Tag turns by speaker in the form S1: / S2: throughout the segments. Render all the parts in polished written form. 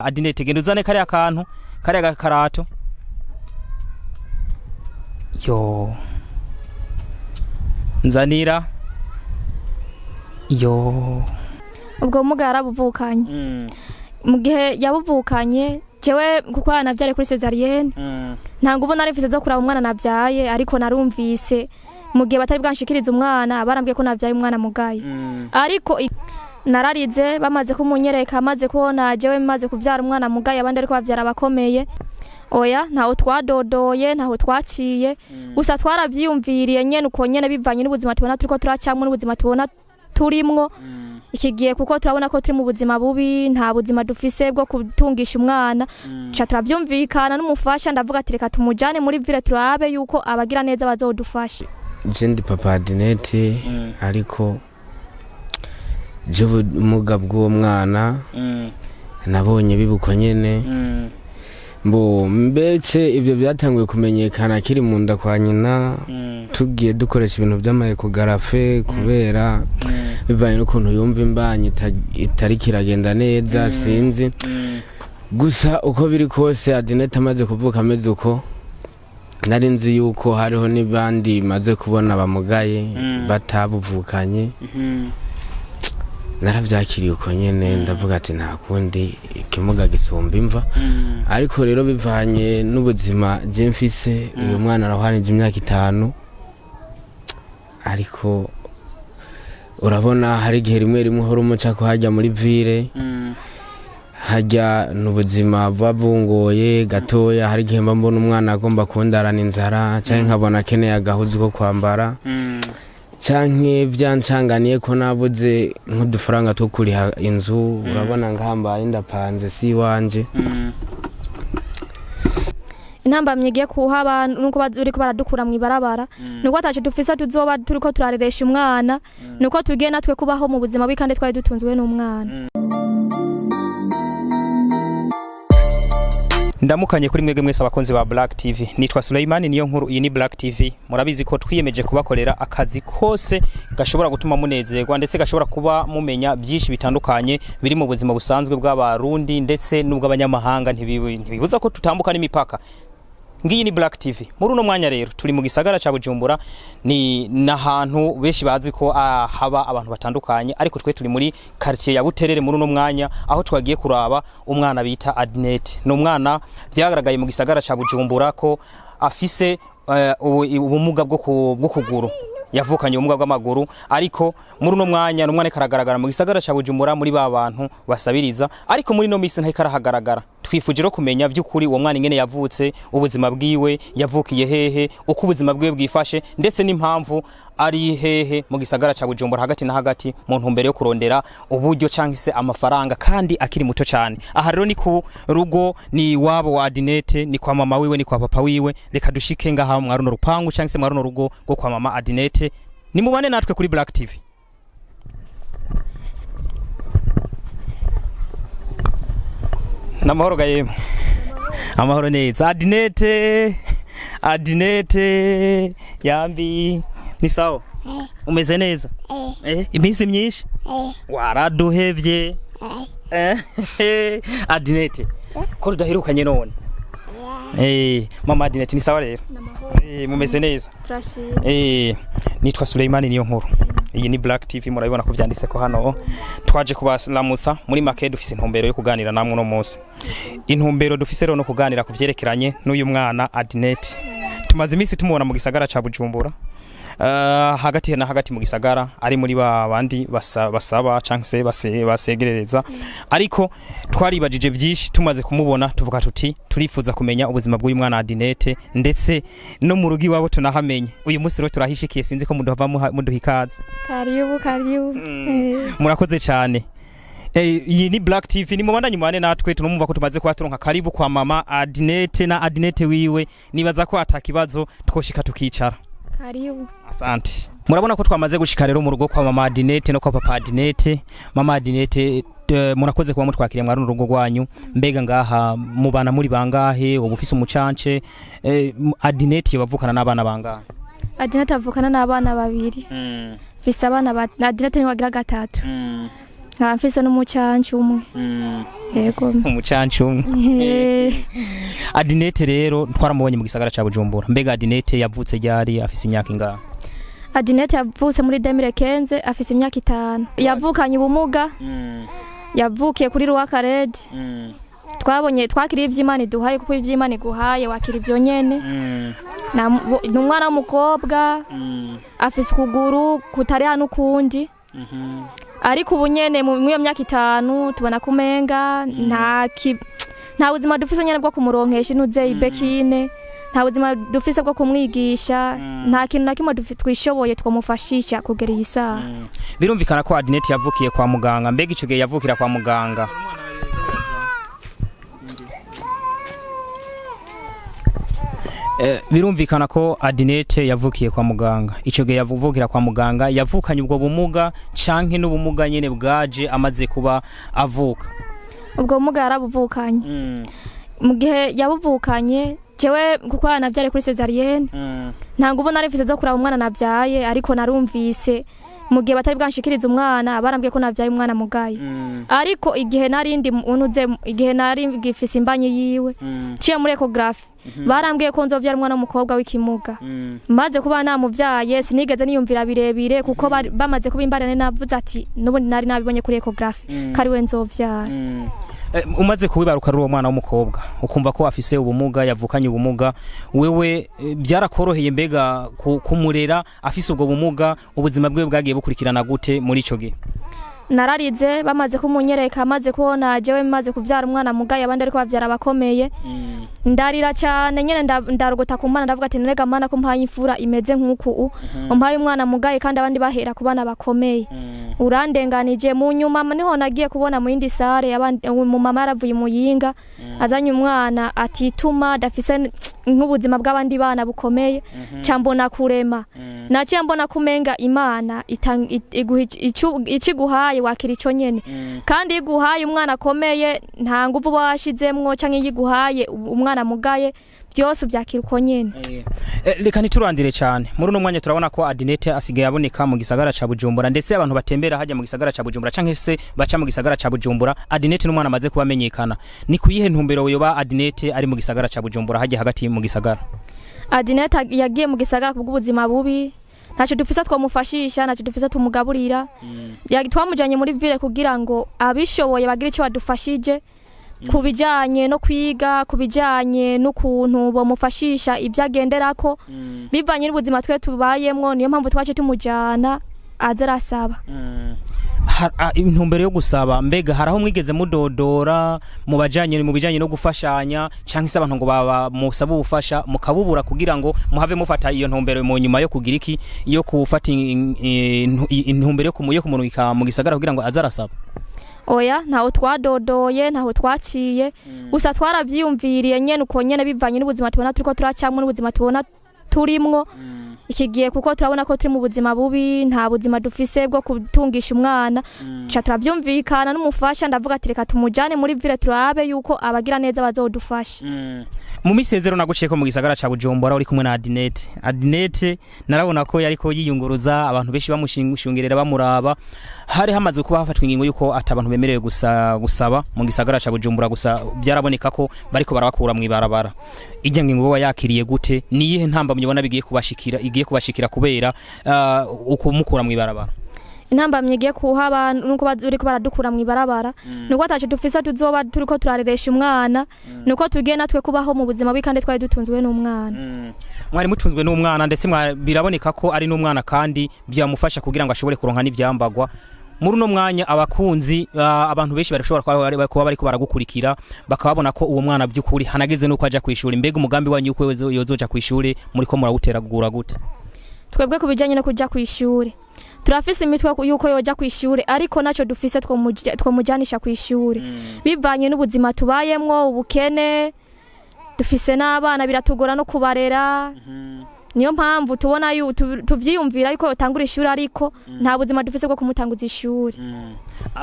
S1: Adinete, genda uzane kariya kantu, kariya gakarato. Yo, nzanira yo.
S2: Ubwo bumuga yarabuvukanye. Mu gihe yabuvukanye, jewe kuko yanavyare kuri césarienne, nta nguvu nari mfise zo kuraba umwana navyaye, ariko narumvise mu gihe batari bwanshikiriza umwana barambwiye ko navyaye umwana mugaye. Ariko nararize bamaze kumunyereka, amaze kubona jewe maze kuvyara umwana mugaye, abandi ariko bavyara abakomeye. Oya, ntaho twadodoye, ntaho twaciye, gusa twaravyiyumviriye nyene uko nyene, bivanye n'ubuzima tubona turiko turacamwo, n'ubuzima tubona turimwo iki gihe, kuko turabona ko turi mu buzima bubi, nta buzima dufise bwo kutungisha umwana. Ca turavyumvikana n'umufasha, ndavuga ati: "Reka tumujane muri ville, turabe yuko abagira neza bazodufasha."
S3: Je ndi papa Adinete, ariko je ubumuga bw'uwo mwana nabonye bibuko nyene. Mbo mbese ibyo byatanguye kumenyekana akiri mu nda kwa nyina, tugiye dukoresha ibintu by'ama échographie, kubera bivanye n'ukuntu yumva imbanyi itariko iragenda neza. Sinzi gusa uko biri kose, Adinete amaze kuvuka ameze uko, nari nzi yuko hariho n'ibandi maze kubona bamugaye batabuvukanye. Narabyakiriye uko nyene, ndavuga ati: "Nta kundi, ikimuga gisumba imva." Ariko rero bivanye n'ubuzima je mfise, uyu mwana arahwanije imyaka 5, ariko urabona hari igihe rimwe rimwe uhora umuca ko hajya muri ville, hajya n'ubuzima buba bungoye gatoya. Hari igihe mba mbona umwana agomba kundarana inzara, canke nkabona akeneye agahuzu ko kwambara, canke byancanganiye ko nabuze nk'udufaranga two kuriha inzu. Urabona ngahambaye ndapanze, si iwanje.
S2: Intambamyi igiye kuhaba nuko bariko baradukura mw'ibarabara, nuko ataco dufise tuzoba turiko turareresha umwana, nuko tugiye natwe kubaho mu buzima bubi kandi twari dutunzwe n'umwana.
S1: Ndamukanye kuri mwebwe mwese abakunzi ba Black TV. Nitwa Suleimani niyo nkuru, iyi ni Black TV. Murabizi ko twiyemeje kubakorera akazi kose gashobora gutuma munezerwa, ndetse gashobora kuba mumenya byinshi bitandukanye biri mu buzima busanzwe bw'abarundi ndetse n'ubw'abanyamahanga. Ntibibuza ko tutambuka n'imipaka. Ngiyi ni Black TV. Muri uno mwanya rero turi mu gisagara ca Bujumbura, ni nahantu benshi bazi ko haba abantu batandukanye, ariko twe turi muri quartier ya Buterere muri uno mwanya, aho twagiye kuraba umwana bita Adnet. Ni umwana vyagaragaye mu gisagara ca Bujumbura ko afise ubumuga bwo kuguru, yavukanye ubumuga bw'amaguru. Ariko muri uno mwanya ni umwana karagaragara mu gisagara ca Bujumbura muri ba bantu basabiriza, ariko muri no misi ntahiko arahagaragara. Twifuje rero kumenya by'ukuri uwo mwana ingene yavutse, ubuzima bwiwe, yavukiye hehe, uko ubuzima bwiwe bwifashe, ndetse n'impamvu ari hehe mu gisagara ca Bujumbura hagati na hagati mu ntumbero yo kurondera uburyo canke se amafaranga, kandi akiri muto cyane. Aha rero ni ku rugo, ni iwabo wa Adinete, ni kwa mama wiwe, ni kwa papa wiwe. Reka dushike ngaha mwa runo rupangu canke se mwa runo rugo rwo kwa mama Adinete. Nimubane natwe kuri Black TV. Namahoro gayemo, amahoro neza. Adinete, Adinete, yambi, ni sawa? Umeze neza? Iminsi myinshi waraduhevye. Adinete, ko tudaherukanye none? Mama Adinete, ni sawa rero? Mumeze neza?
S2: Turashima.
S1: Nitwa Suleimani niyo nkuru. Iyi ni Black TV, murabibona ko vyanditse ko hano. Twaje kubaramutsa muri make, dufise intumbero yo kuganira namwe uno munsi. Intumbero dufise rero no kuganira ku vyerekeranye n'uyu mwana Adnet. Tumaze iminsi tumubona mu gisagara ca Bujumbura. Hagati na hagati mu gisagara ari muri ba bandi basaba canke se basegerereza, ariko twaribajije byinshi tumaze kumubona, tuvuga tuti turifuza kumenya ubuzima bw'uyu mwana Adinete, ndetse no mu rugo iwabo tunahamenye. Uyu munsi rero turahishikiye, sinzi ko muduhava muduha ikaze.
S2: Karibu, karibu.
S1: Murakoze cyane. Iyi ni Black TV, ni mubandanye mubane natwe. Tunumva ko tumaze kuba turonka karibu kwa mama Adinete na Adinete wiwe. Nibaza ko atakibazo twoshika tukicara.
S2: Karibu.
S1: Asante. Murabona ko twamaze gushika rero mu rugo kwa mama Adinete no kwa papa Adinete. Mama Adinete, murakoze kuba mutwakiriye mwa runo rugo rwanyu. Mbega ngaha mubana muri bangahe? Uba ufise umucance? Adinete bavukana n'abana bangahe?
S2: Adinete avukana n'abana babiri. Mfise abana ba Adinete niwe agira gatatu. Nkaba mfise n'umucanci umwe. Yego.
S1: Umucanci umwe. Adinete rero twaramubonye mu gisagara ca Bujumbura. Mbega Adinete yavutse ryari, afise imyaka ingahe?
S2: Adinete yavutse muri 2015, afise imyaka 5. Yavukanye ubumuga, yavukiye kuri Rwakarede. Twabonye twakiriye ivy'Imana iduhaye, kuko ivy'Imana iguhaye wakira ivyo nyene. Ni umwana w'umukobwa, afise ukuguru kutari hano ukundi, ariko ubu nyene muri iyo myaka 5 tubona kumenga nta buzima dufise nyene bwo kumuronkesha inuze ibekine, nta buzima dufise bwo kumwigisha, nta kintu na kimwe twishoboye twamufashisha kugera iyi saha.
S1: Birumvikana ko Adinete yavukiye kwa muganga. Mbega ico gihe yavukira kwa muganga, birumvikana ko Adinete yavukiye kwa muganga. Ico gihe yavukira kwa muganga yavukanye ubwo bumuga canke n'ubumuga nyene bwaje amaze kuba avuka?
S2: Ubwo bumuga yarabuvukanye. Mu gihe yabuvukanye, jewe kuko navyariye kuri césarienne, nta nguvu nari mfise zo kuraba umwana navyaye, ariko narumvise mu gihe batari bwanshikirize umwana barambwiye ko navyaye umwana mugaye. Ariko igihe nari ndi unuze, igihe nari ngifise imbanyi yiwe, ciye muri échographie barambwiye ko nzovyara umwana w'umukobwa w'ikimuga. Maze kuba namuvyaye sinigeze niyumvira birebire, kuko bamaze kubimbarane navuze ati n'ubundi nari nabibonye kuri échographie ko ari we nzovyara.
S1: Umaze kuwibaruka ari uwo mwana w'umukobwa, ukumva ko afise ubumuga, yavukanye ubumuga, wewe byarakoroheye mbega kumurera afise ubwo bumuga? Ubuzima bwe bwagiye bukurikirana gute muri ico gihe?
S2: Nararize bamaze kumunyereka, maze kubona jewe maze kuvyara umwana mugaye, abandi ariko bavyara abakomeye, ndarira cyane nyene, ndarogota ku Mana, ndavuga ati nurega Mana ko mpaye imfura imeze nk'uku, umpaye umwana mugaye kandi abandi bahera ku bana bakomeye, urandenganije. Mu nyuma niho nagiye kubona mu yindi sare mu mama yaravuye Muyinga azanye umwana atituma, adafise nk'ubuzima bw'abandi bana bukomeye, ca mbona kurema. Naciye mbona kumenga Imana iguha ikiguhaye wakira ico nyene, kandi iyo iguhaye umwana akomeye nta nguvu uba washizemwo, canke iyo iguhaye umwana mugaye byose uvyakira uko nyene.
S1: Reka ntiturandire cyane. Muri uno mwanya turabona ko Adinete asigaye aboneka mu gisagara ca Bujumbura, ndetse abantu batembera hajya mu gisagara ca Bujumbura canke se baca mu gisagara ca Bujumbura, Adinete n'umwana amaze kuba amenyekana. Ni kuyihe ntumbero yoba Adinete ari mu gisagara ca Bujumbura, hajya hagati mu gisagara?
S2: Adinete yagiye mu gisagara kubw'ubuzima bubi. Ntacyo dufise twamufashisha, ntacyo dufise tumugaburira. Twamujanye muri ville kugira ngo abishoboye bagire icyo badufashije ku bijanye no kwiga, ku bijanye n'ukuntu bomufashisha ibyo agenderako, bivanye n'ubuzima twe tubayemwo. Niyo mpamvu twace tumujana aze arasaba.
S1: Intumbero yo gusaba, mbega hari aho mwigeze mudodora mu bijanye no gufashanya, canke se abantu ngo baba musaba ubufasha mukabubura, kugira ngo muhave mufata iyo ntumbero mu nyuma yo kugira iki, yo gufata intumbero yo kumurungika mu gisagara kugira ngo aze arasaba?
S2: Oya, ntaho twadodoye, ntaho twaciye, gusa twaravyiyumviriye nyene uko nyene, bivanye n'ubuzima tubona turiko turacamwo n'ubuzima tubona turimwo iki gihe, kuko turabona ko turi mu buzima bubi, nta buzima dufise bwo kutungisha umwana. Ca turavyumvikana n'umufasha, ndavuga ati reka tumujane muri ville turabe yuko abagira neza bazodufasha.
S1: Mu misezero naguciye ko mu gisagara ca Bujumbura uri kumwe na Adinete. Adinete narabona ko yariko yiyunguruza, abantu benshi bamushungerera bamuraba. Hari hamaze kuba hafatwa ingingo yuko ata abantu bemerewe gusa gusaba mu gisagara ca Bujumbura, gusa byaraboneka ko bariko barabakura mu ibarabara. Ijya ngingo wowe yakiriye gute? Ni iyihe ntambamyi ubona bigiye kubashikira, igiye kubashikira kubera ukumukura mu ibarabara?
S2: Intambamyi igiye kuhaba nuko bariko baradukura mu ibarabara, nuko ataco dufise tuzoba turiko turareresha umwana, nuko tugiye natwe kubaho mu buzima bubi kandi twari dutunzwe n'umwana.
S1: Mwari mutunzwe n'umwana, ndetse biraboneka ko ari n'umwana kandi byamufasha kugira ngo ashobore kuronka n'ivyambagwa. Muri uno mwanya abakunzi, abantu benshi barashobora kuba bariko baragukurikira, bakababona ko uwo mwana by'ukuri hanageze nuko aja kwishuri. Mbega umugambi wanyu yuko yozoja kwishuri muriko murawuteragura gute?
S2: Twebwe ku bijanye no kuja kw'ishure turafise imitwe yuko yoja kw'ishure, ariko naco dufise twomujanisha kw'ishure, bivanye n'ubuzima tubayemwo, ubukene dufise n'abana biratugora no kubarera. Niyo mpamvu tubona tuvyiyumvira yuko yotangura ishuri, ariko nta buzima dufise bwo kumutanguza ishuri.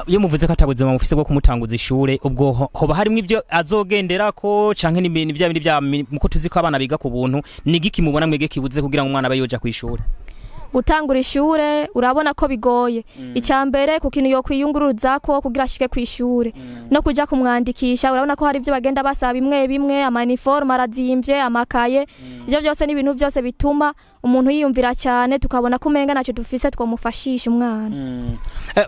S1: Iyo muvuze ko atabuzima mufise bwo kumutanguza ishure, ubwo hoba harimwo ivyo azogenderako canke n'ibintu vya bindi vya muko tuzi ko abana biga ku buntu? Ni igiki mubona mwege kibuze kugira ngo umwana abe yoja kw'ishure?
S2: Gutangura ishure urabona ko bigoye. Icya mbere, ku kintu yo kwiyunguruzako kugira ashike ku ishure, no kuja kumwandikisha, urabona ko hari ibyo bagenda basaba bimwe bimwe, ama uniforme arazimvye, amakaye. Ibyo byose ni ibintu byose bituma umuntu yiyumvira cyane, tukabona ko umenga ntacyo dufise twamufashisha umwana.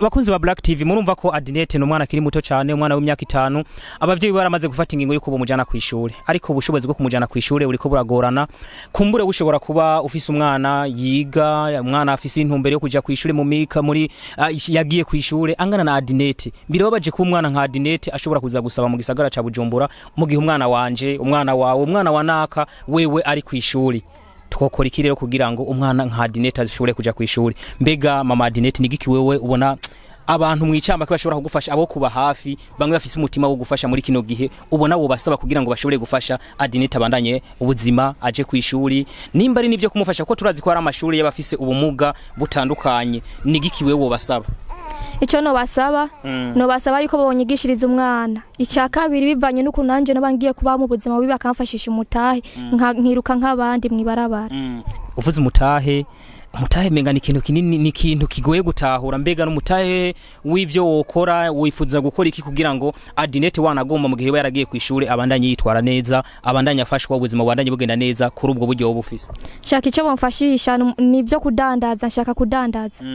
S1: Bakunzi ba Black TV, murumva ko Adinette ni umwana akiri muto cyane, umwana w'imyaka 5. Abavyeyi baramaze gufata ingingo yuko bomujana ku ishure, ariko ubushobozi bwo kumujana ku ishure buriko buragorana. Kumbure bushobora kuba ufise umwana yiga, umwana afise intumbero yo kuja ku ishure mu mika muri yagiye ku ishure angana na Adinette. Birababaje kuba umwana nka Adinette ashobora kuza gusaba mu gisagara ca Bujumbura, mu gihe umwana wanje, umwana wawe, umwana wa naka wewe ari ku ishuri. Twokora iki rero kugira ngo umwana nka Adinette ashobore kuja ku ishuri? Mbega mama Adinette, ni giki wewe ubona abantu mwicamba ko bashobora kugufasha, abo kuba hafi, bamwe bafise umutima wo gufasha muri kino gihe, ubona wo basaba kugira ngo bashobore gufasha Adinette abandanye ubuzima, aje ku ishuri, nimba ari nivyo kumufasha, kuko turazi ko hari amashuri y'abafise ubumuga butandukanye? Ni giki wewe wobasaba?
S2: Icyo nobasaba, nobasaba yuko bonyigishiriza umwana. Icya kabiri, bivanye n'ukuntu nanjye noba ngiye kuba mu buzima bubi, bakamfashisha umutahe, nkiruka nk'abandi mw'ibarabara.
S1: Uvuze umutahe, umutahe menga ni ikintu kinini, ni ikintu kigoye gutahura. Mbega n'umutahe w'ivyo wokora, wifuza gukora iki kugira ngo Adinette wanagomba mu gihe we yaragiye ku ishure abandanye yitwara neza, abandanye afashwa, ubuzima bubandanye bugenda neza kuri ubwo buryo woba ufise?
S2: Nshaka icyo bomfashisha ni ibyo kudandaza, nshaka kudandaza.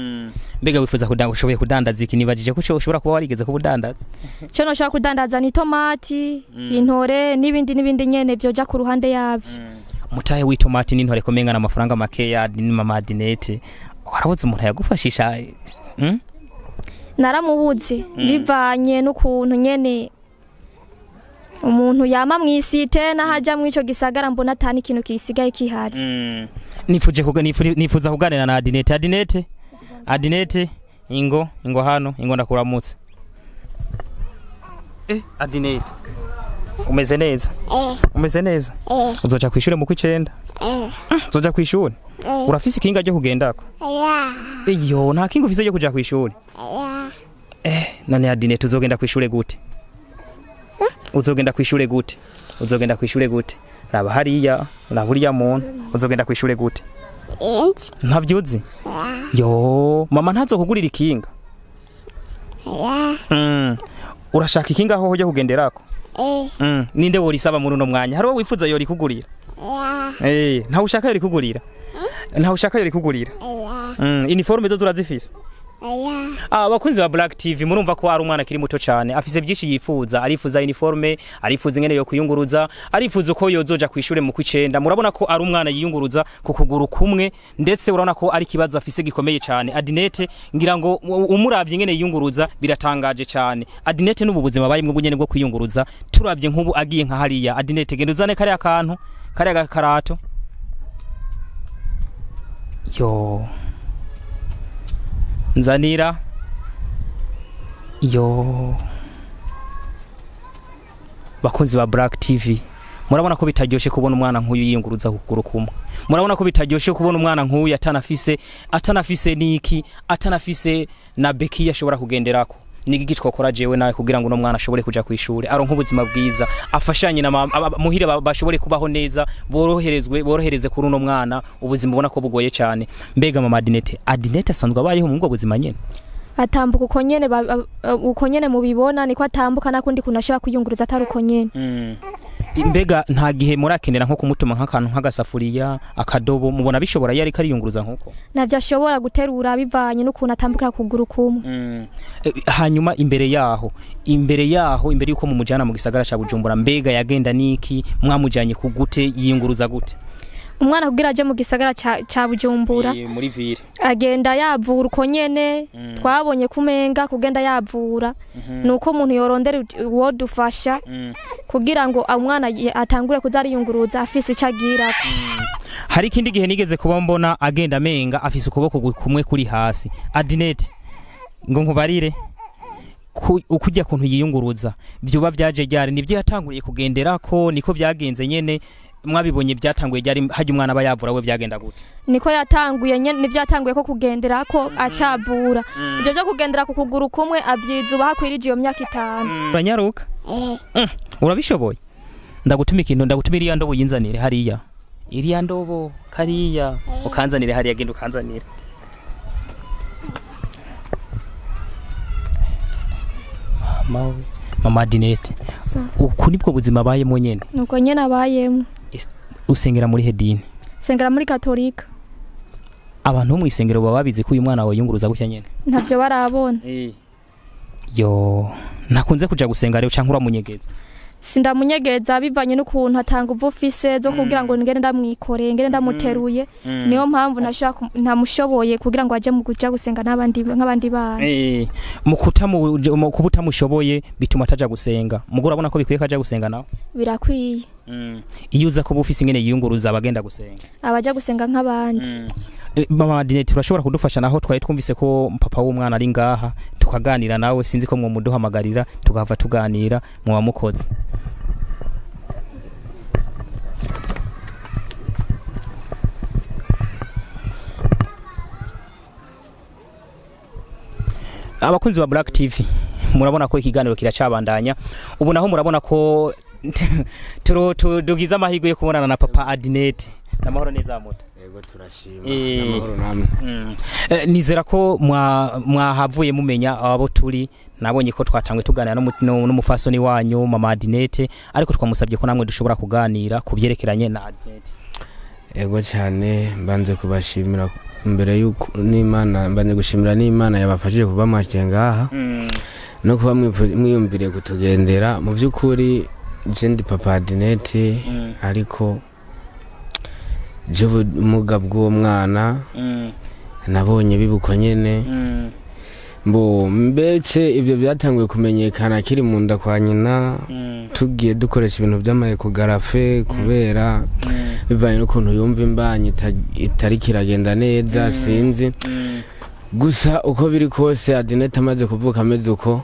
S1: Mbega wifuza kudandaza, ushoboye kudandaza iki? Nibajije ko ushobora kuba warigeze kubudandaza.
S2: Icyo noshobora kudandaza ni tomati, intore n'ibindi n'ibindi nyene byoja ku ruhande yavyo.
S1: Umutahe w'itomati n'intore ko menga n'amafaranga makeya, ni mama Adinette, warabuze umuntu yagufashisha?
S2: Naramubuze bivanye n'ukuntu nyene umuntu yama mw'isite, n'ahaja mw'ico gisagara mbona ata n'ikintu kisigaye kihari.
S1: Nifuje nifuza kuganira na Adinette. Adinette, Adinette, ingo, ingo hano, ingo ndakuramutse. Adinette, umeze neza?
S4: Eh.
S1: Umeze neza?
S4: Eh.
S1: Uzoja kwishure mu kwicenda?
S4: Eh.
S1: Uzoja kwishure?
S4: Eh.
S1: Urafise ikinga ryo kugendako?
S4: Ya.
S1: Iyo nta kinga ufise ryo kuja kwishure?
S4: Ya.
S1: None Adinette, uzogenda kwishure gute? Uzogenda kwishure gute? Uzogenda kwishure gute? Raba hariya, raba uriya muntu. Uzogenda kwishure gute?
S4: Inch.
S1: Ntavyuzi?
S4: Ya.
S1: Yo, mama ntazokugurira ikinga?
S4: Ya.
S1: Urashaka ikinga hoho ryo kugenderako?
S4: Eh.
S1: Ninde worisaba muri uno mwanya? Hari uwo wifuza yorikugurira?
S4: Ya.
S1: Ntawe ushaka yorikugurira? Ntawe ushaka yorikugurira?
S4: Ya.
S1: Uniforme zo urazifise?
S4: Ya.
S1: Abakunzi ba Black TV, murumva ko ari umwana akiri muto cyane, afise byinshi yifuza. Arifuza uniforme, arifuza ingene yo kuyunguruza, arifuza uko yozoja kwishure mu kwicenda. Murabona ko ari umwana yiyunguruza ku kuguru kumwe, ndetse urabona ko ari ikibazo afise gikomeye cyane. Adinette, ngira ngo umuravye ingene yiyunguruza biratangaje cyane. Adinette n'ubu buzima bayimwe bunyene bwo kwiyunguruza, turavye nk'ubu agiye nka hariya. Adinette, genda uzane kariya kantu, kariya gakarato. Yo, nzanira. Yo, bakunzi ba Black TV, murabona ko bitaryoshe kubona umwana nk'uyu yiyunguruza ku kuguru kumwe. Murabona ko bitaryoshe kubona umwana nk'uyu atanafise niki, atanafise na beki ashobora kugenderako. Nigi twakora jewe nawe kugira ngo uno mwana ashobore kuja kwishuri, aronke ubuzima bwiza, afashanye na mama muhire, bashobore kubaho neza, boroherezwe, borohereze kuri uno mwana ubuzima ubona ko bugoye cyane? Mbega mama Adinette, Adinette asanzwe abayeho mu bwo buzima nyene?
S2: Atambuka uko nyene, uko nyene mubibona niko atambuka, nakundi kuntu ashobora kwiyunguruza atari uko nyene.
S1: Mbega nta gihe murakenera nko kumutuma nk'akantu, nk'agasafuriya, akadobo? Mubona bishobora iyo ariko ariyunguruza nk'uko?
S2: Navyo ashobora guterura bivanye n'ukuntu atambukira kuguru kumwe.
S1: Hanyuma imbere yaho, imbere yuko mumujana mu gisagara ca Bujumbura, mbega yagenda niki? Mwamujanye ku gute? Yiyunguruza gute?
S2: Umwana kugira aje mu gisagara ca Bujumbura,
S1: Muri ville.
S2: agenda yavura uko nyene. Twabonye kumenga kugenda yavura nuko umuntu yorondera uwo dufasha kugira ngo umwana atangure kuza ariyunguruza afise ico agirako.
S1: Hari ikindi gihe nigeze kuba mbona agenda amenga afise ukuboko kumwe kuri hasi. Adinette, ngo nkubarire ukujya kuntu yiyunguruza vyoba vyaje ryari? Nivyo yatanguriye kugenderako? Niko vyagenze nyene mwabibonye? Byatanguye ryari? Hajya umwana aba yavura we, vyagenda gute?
S2: Niko yatanguye nyene, nivyo yatanguye ko kugenderako acavura. Ivyo vyo kugendera ku kuguru kumwe avyizuba hakwirije iyo myaka 5.
S1: Uranyaruka?
S4: Eh.
S1: Urabishoboye. Ndagutuma ikintu, ndagutuma iriya ndobo, yinzanire hariya, iriya ndobo kariya ukanzanire hariya. Genda ukanzanire. Mama we, mama Adinete, uku nibwo buzima abayemo nyene?
S2: Nuko nyene abayemo.
S1: Usengera muri hedini?
S2: Sengera muri katolika.
S1: Abantu bo mu isengero baba babizi ko uyu mwana wawe yunguruza gutya nyene?
S2: Ntavyo barabona.
S1: Yo, ntakunze kuja gusenga rero, canke uramunyegeza?
S2: Sindamunyegeza, bivanye n'ukuntu atanga uvu ufise zo kugira ngo ngende ndamwikoreye, ngende ndamuteruye. Niyo mpamvu ntamushoboye kugira ngo aje mu kuja gusenga n'abandi nk'abandi bana.
S1: Mu mu kuba utamushoboye bituma ataja gusenga. Mugo urabona ko bikwiye ko aja gusenga nawe?
S2: Birakwiye.
S1: Iyo uza kuba ufise ingene yiyunguruza, abagenda gusenga.
S2: Abaja gusenga nk'abandi.
S1: Mama Adinete, urashobora kudufasha naho twari twumvise ko papa w'umwana ari ngaha, tukaganira nawe? Sinzi ko mwomuduhamagarira tukahava tuganira, muba mukoze. Abakunzi ba Black TV, murabona ko ikiganiro kiracabandanya. Ubu naho murabona ko tugize amahirwe yo kubonana na papa Adinete. Namahoro neza muta?
S3: Yego, turashima. Namahoro namwe.
S1: Nizera ko mwahavuye mumenya abo turi. Nabonye ko twatangwe tuganira n'umufasoni wanyu mama Adinete, ariko twamusabye ko namwe dushobora kuganira ku byerekeranye na Adinete.
S3: Ego cyane, mbanze kubashimira mbere yuko n'Imana, mbanze gushimira n'Imana yabafashije kuba mwashikiye ngaha no kuba mwiyumviriye kutugendera. Mu by'ukuri je ndi papa Adinete, ariko je ubumuga bw'uwo mwana nabonye bibuko nyene. Mbo mbese ibyo byatanguye kumenyekana akiri mu nda kwa nyina, tugiye dukoresha ibintu by'ama échographie, kubera bivanye n'ukuntu yumva imbanyi itariko iragenda neza. Sinzi gusa uko biri kose, Adinete amaze kuvuka ameze uko,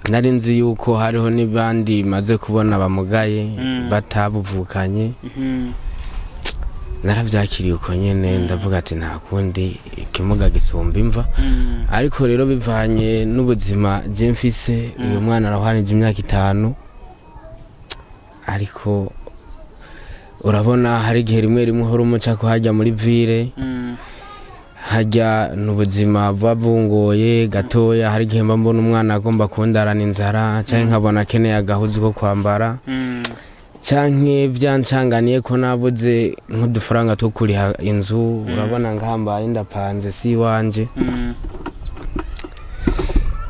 S3: nari nzi yuko hariho n'ibandi maze kubona bamugaye batabuvukanye. Narabyakiriye uko nyene, ndavuga ati nta kundi, ikimuga gisumba imva. Ariko rero bivanye n'ubuzima je mfise, uyu mwana arahwanije imyaka 5, ariko urabona hari igihe rimwe rimwe uhora umuca ko hajya muri ville, hajya n'ubuzima buba bungoye gatoya. Hari igihe mba mbona umwana agomba kundarana inzara, canke nkabona akeneye agahuzu ko kwambara, canke byancanganiye ko nabuze nk'udufaranga two kuriha inzu. Urabona ngahambaye ndapanze, si iwanje.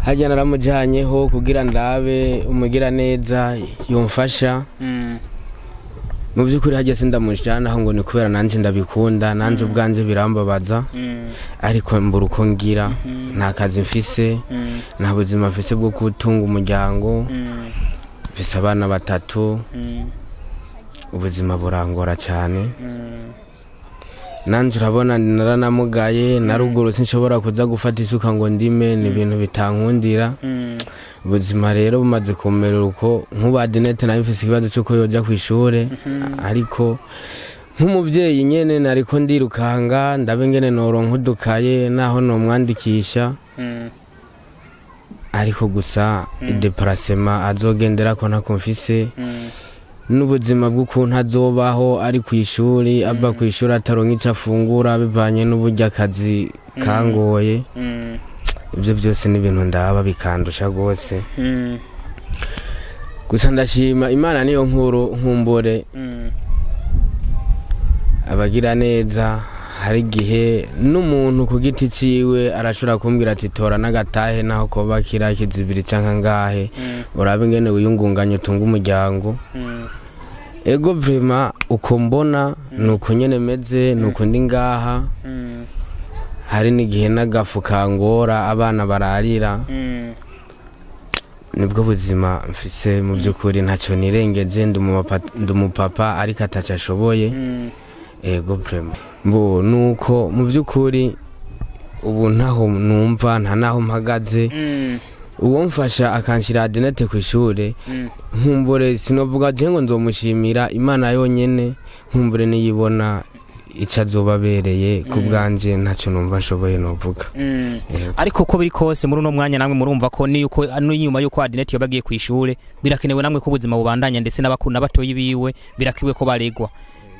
S3: Hajya naramujyanyeho kugira ndabe umugira neza yumfasha. Mu by'ukuri hajya sindamujyanaho ngo ni kubera nanjye ndabikunda, nanjye ubwanjye birambabaza, ariko mbura uko ngira. Nta kazi mfise, nta buzima mfise bwo gutunga umuryango. Mfise abana batatu, ubuzima burangora cyane. Nanjye urabona naranamugaye na ruguru, sinshobora kuza gufata isuka ngo ndime, ni ibintu bitankundira. Ubuzima rero bumaze kumerera uko. Nk'ubu Adinete nayo mfise ikibazo cy'uko yoja ku ishure, ariko nk'umubyeyi nyene nariko ndirukanga ndabe ngene noronka udukaye naho nomwandikisha, ariko gusa i déplacement azogenderako ntako mfise, n'ubuzima bw'ukuntu azobaho ari ku ishuri, ava ku ishuri ataronka icyo afungura bivanye n'uburyo akazi kangoye. Ibyo byose ni ibintu ndaba bikandusha rwose. Gusa ndashima Imana, niyo nkuru. Nkumbure abagira neza, hari igihe n'umuntu ku giti ciwe arashobora kumbwira ati tora n'agatahe, naho koba kira kizibiri canke angahe, urabe ingene wiyungunganya utunga umuryango. Ego, vraiment uko mbona nuko nyene meze, nuko ndi ngaha. Hari n'igihe n'agafu kangora, abana bararira. Nibwo buzima mfise. Mu by'ukuri ntacyo nirengeje, ndi umupapa ariko ataco ashoboye. Ego, vraiment mbo nuko mu by'ukuri ubu ntaho numva, nta naho mpagaze. Uwo mfasha akanshyira Adinete ku ishure, nkumbure sinovuga je ngo nzomushimira, Imana yonyene nkumbure niyibona icyo azoba abereye. Ku bwanje ntacyo numva nshoboye novuga. Yego.
S1: Ariko uko biri kose, muri uno mwanya namwe murumva ko niyuko n'inyuma yuko Adinete yoba agiye ku ishure, birakenewe namwe ko ubuzima bubandanya, ndetse n'abakuru n'abatoyi biwe birakiwe ko baregwa.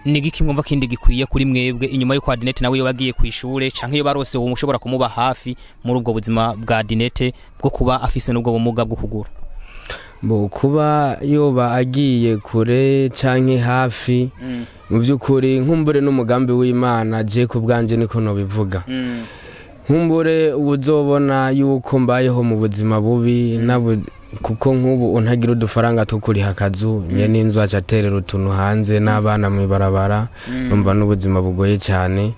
S1: Ni igiki mwumva kindi gikwiye kuri mwebwe inyuma y'uko Adinete nawe yoba agiye ku ishure, canke iyo barose uwo mushobora kumuba hafi muri ubwo buzima bwa Adinete bwo kuba afise n'ubwo bumuga bwo kugura?
S3: Bo kuba yoba agiye kure canke hafi, mu by'ukuri nkumbure n'umugambi w'Imana. Je ku bwanje niko nobivuga. Nkumbure uzobona yuko mbayeho mu buzima bubi kuko nk'ubu untagira udufaranga two kuriha akazu, nyene inzu aca aterera utuntu hanze n'abana mw'ibarabara, numva n'ubuzima bugoye cyane.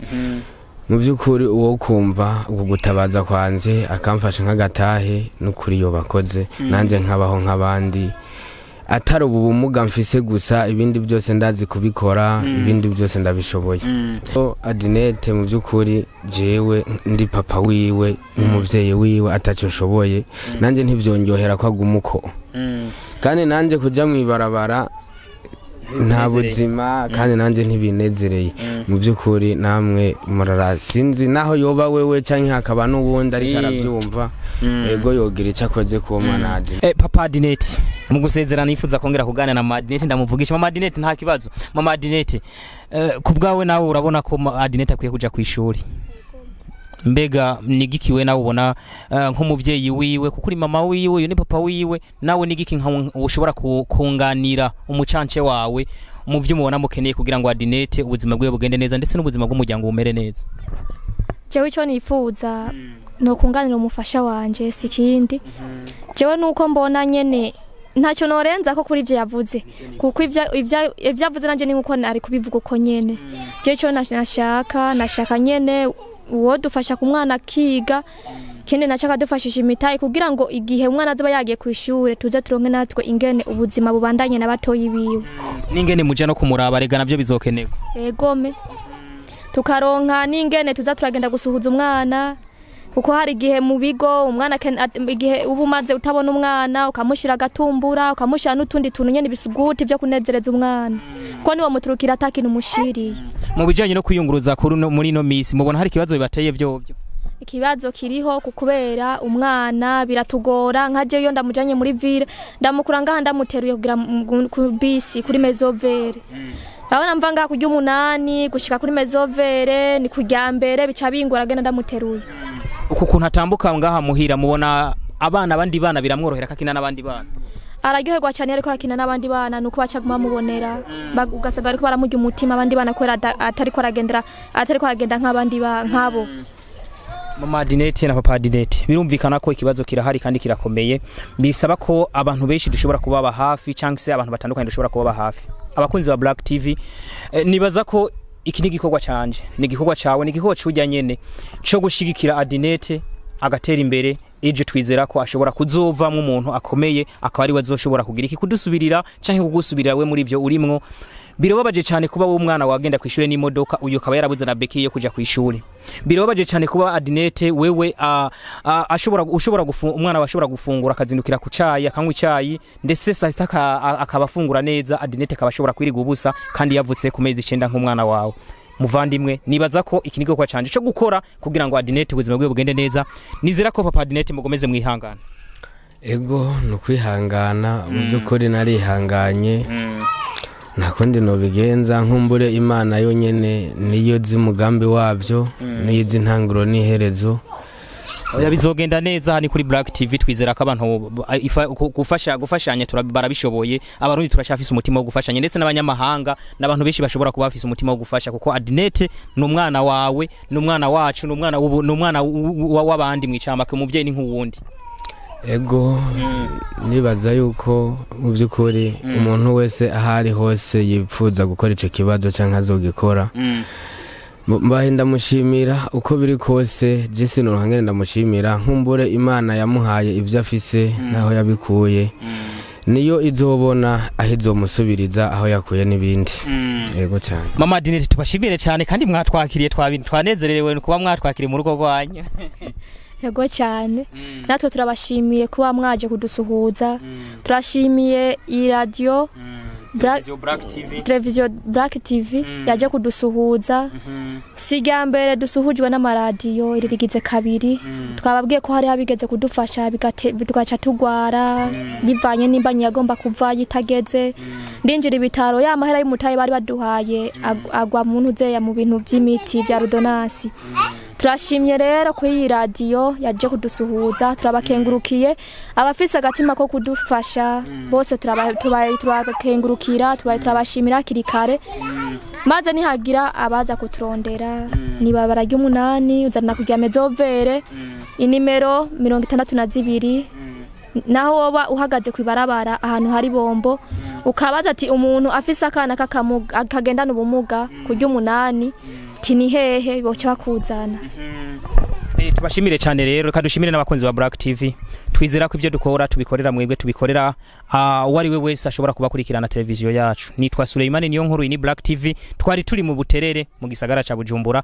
S3: Mu by'ukuri uwo kumva uku gutabaza kwanjye akamfasha nk'agatahe, n'ukuri iyo bakoze nanjye nkabaho nk'abandi, atari ubu bumuga mfise gusa, ibindi byose ndazi kubikora, ibindi byose ndabishoboye. Adinete mu by'ukuri jewe ndi papa wiwe nk'umubyeyi wiwe atacyo nshoboye, nanjye ntibyongerera ko aguma uko, kandi nanjye kujya mu ibarabara nta buzima, kandi nanjye ntibinezereye. Mu by'ukuri namwe murara, sinzi naho yoba wewe cyangwa hakaba n'uwundi ariko arabyumva, ego yogira icyo akoze ku mwana Adinete.
S1: Papa Adinete, mu gusezerana nifuza kongera kuganira na Mama Adinete, ndamuvugisha. Mama Adinete, nta kibazo. Mama Adinete, ku bwawe nawe urabona ko Adinete akwiye kuja ku ishuri. Mbega nigiki we nawe ubona nk'umuvyeyi wiwe, kuko uri mama wiwe, uyu ni papa wiwe, nawe nigiki nka ushobora kunganira umucance wawe mu byo mubona mukeneye kugira ngo Adinete ubuzima bwiwe bugende neza, ndetse n'ubuzima bw'umuryango bumere neza?
S2: Jewe icyo nifuza ni ukunganira umufasha wanje, si ikindi. Jewe nuko mbona nyene ntacyo norenza ko kuri ibyo yavuze, kuko ibyo avuze nanjye ni nkuko ari kubivuga uko nyene. Jewe icyo nashaka nyene uwo dufasha ku mwana akiga, ikindi nacyo akadufashisha imitahe kugira ngo igihe umwana azoba yagiye ku ishure tuze turonke natwe ingene ubuzima bubandanye na batoyi biwe.
S1: N'ingene muja no kumuraba rega navyo bizokenerwa.
S2: Egome, tukaronka n'ingene tuza turagenda gusuhuza umwana, kuko hari igihe mu bigo umwana igihe uba umaze utabona umwana, ukamushyira agatumbura, ukamushyira n'utundi tuntu nyene, ibisuguti byo kunezereza umwana, kuko niwo muturukira atakintu umushiriye.
S1: Mu bijanye no kwiyunguruza kuri muri ino misi, mubona hari ikibazo bibateye vyovyo?
S2: Ikibazo kiriho ku kubera umwana biratugora. Nka jewe iyo ndamujanye muri ville, ndamukura ngaha ndamuteruye kugira ku bisi kuri Mezovere. Urabona mva ngaha kurya 8 gushika kuri Mezovere ni kurya mbere, bica bingora agenda ndamuteruye.
S1: Uku kuntu atambuka ngaha muhira, mubona abana, abandi bana biramworohera ko akina n'abandi bana?
S2: Araryoherwa cyane iyo ariko arakina n'abandi bana, nuko baca guma bamubonera. Ugasanga bariko baramurya umutima abandi bana kubera atariko aragendera, atariko aragenda nk'abandi nk'abo.
S1: Mama Adinete na Papa Adinete, birumvikana ko ikibazo kirahari kandi kirakomeye, bisaba ko abantu benshi dushobora kubaba hafi, cyangwa se abantu batandukanye dushobora kubaba hafi. Abakunzi ba Black TV, nibaza ko iki ni igikorwa canje, ni igikorwa cawe, ni igikorwa c'urya nyene co gushigikira Adinete agatera imbere. Ejo twizera ko ashobora kuzovamwo umuntu akomeye, akaba ari we azoshobora kugira iki kudusubirira canke kugusubirira we muri ivyo urimwo. Birababaje cyane kuba wowe umwana wagenda ku ishure n'imodoka, uyu akaba yarabuze na béquille yo kuja ku ishure. Birababaje cyane kuba Adinete wewe a, ashobora ushobora umwana wawe ashobora gufungura, akazindukira ku cayi, akanywa icayi, ndetse saa sita akaba afungura neza, Adinete akaba ashobora kwiriga ubusa kandi yavutse ku mezi 9 nk'umwana wawe. Muvandimwe, nibaza ko iki ni igikorwa canje cyo gukora kugira ngo Adinete ubuzima bwe bugende neza. Nizera ko Papa Adinete mugomeze mwihangana.
S3: Ego, ni ukwihangana. Mu by'ukuri narihanganye, nta kundi nobigenza. Nkumbure Imana yonyene niyo izi umugambi wabyo, niyo izi intanguro n'iherezo.
S1: Oya, bizogenda neza. Hani kuri Black TV twizera ko abantu gufasha gufashanya barabishoboye. Abarundi turacyafise umutima wo gufashanya, ndetse n'abanyamahanga n'abantu benshi bashobora kuba bafise umutima wo gufasha, kuko Adinete ni umwana wawe, ni umwana wacu, ni umwana ni umwana w'abandi mwicamake. Umuvyeyi ni nk'uwundi.
S3: Ego, nibaza yuko mu by'ukuri umuntu wese aho ari hose yipfuza gukora icyo kibazo cyangwa azogikora, mbahe ndamushimira uko biri kose. Jesi nuruhangene ndamushimira. Nkumbure Imana yamuhaye ibyo afise n'aho yabikuye, niyo izobona aho izomusubiriza aho yakuye n'ibindi. Yego cyane.
S1: Mama Adinete, tubashimire cyane kandi mwatwakiriye, twanezerewe kuba mwatwakiriye mu rugo rwanyu.
S2: Yego cyane, natwe turabashimiye kuba mwaje kudusuhuza. Turashimiye iyi radiyo
S1: Black TV.
S2: Televiziyo Black TV yaje kudusuhuza. Si irya mbere dusuhujwe n'amaradiyo, iri rigize kabiri. Twababwiye ko hari abigeze kudufasha tugaca tugwara bivanye n'imbanyi yagomba kuva yitageze. Ndinjira ibitaro, ya mahera y'umutahe bari baduhaye agwa mu ntuzeya, mu bintu by'imiti bya ordonnance. Turashimye rero kuri iyi radiyo yaje kudusuhuza, turabakengurukiye. Abafise agatima ko kudufasha bose turabakengurukira, tubaye turabashimira hakiri kare. Maze nihagira abaza kuturondera, ni barya 8, uzana kujya mezovere, inimero 62. Naho woba uhagaze ku ibarabara ahantu hari bombo, ukabaza ati umuntu afise akana k'akamuga kagendana ubumuga kurya 8, ti ni hehe, boca bakuzana.
S1: Tubashimire cyane rero. Reka dushimire n'abakunzi ba Black TV. Twizera ko ibyo dukora tubikorera mwebwe, tubikorera uwo ari we wese ashobora kubakurikirana televiziyo yacu. Nitwa Suleimani niyo nkuru, iyi ni Black TV. Twari turi mu Buterere mu gisagara ca Bujumbura.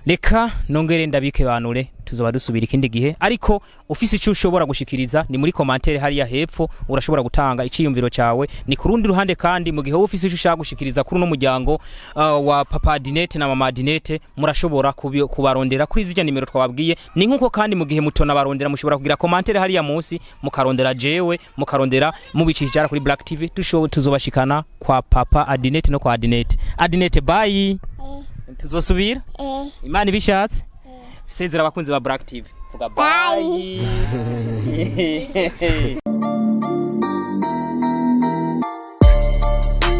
S1: Reka nongere ndabike banure, tuzoba dusubira ikindi gihe. Ariko ufise icyo ushobora gushikiriza, ni muri commentaire hariya hepfo, urashobora gutanga iciyumviro cyawe. Ni ku rundi ruhande kandi, mu gihe wowe ufise icyo ushaka gushikiriza kuri uno muryango wa papa Dinete na mama Dinete, murashobora kubarondera kuri zirya nimero twababwiye. Ni nkuko kandi mu gihe mutona barondera, mushobora kugira commentaire hariya munsi, mukarondera jewe, mukarondera mubicishije kuri Black TV, tuzobashikana kwa papa Adinete no kwa Adinete. Adinete, bye, tuzosubira. Imana ibishatse. Sezera abakunzi ba Black TV, vuga bye.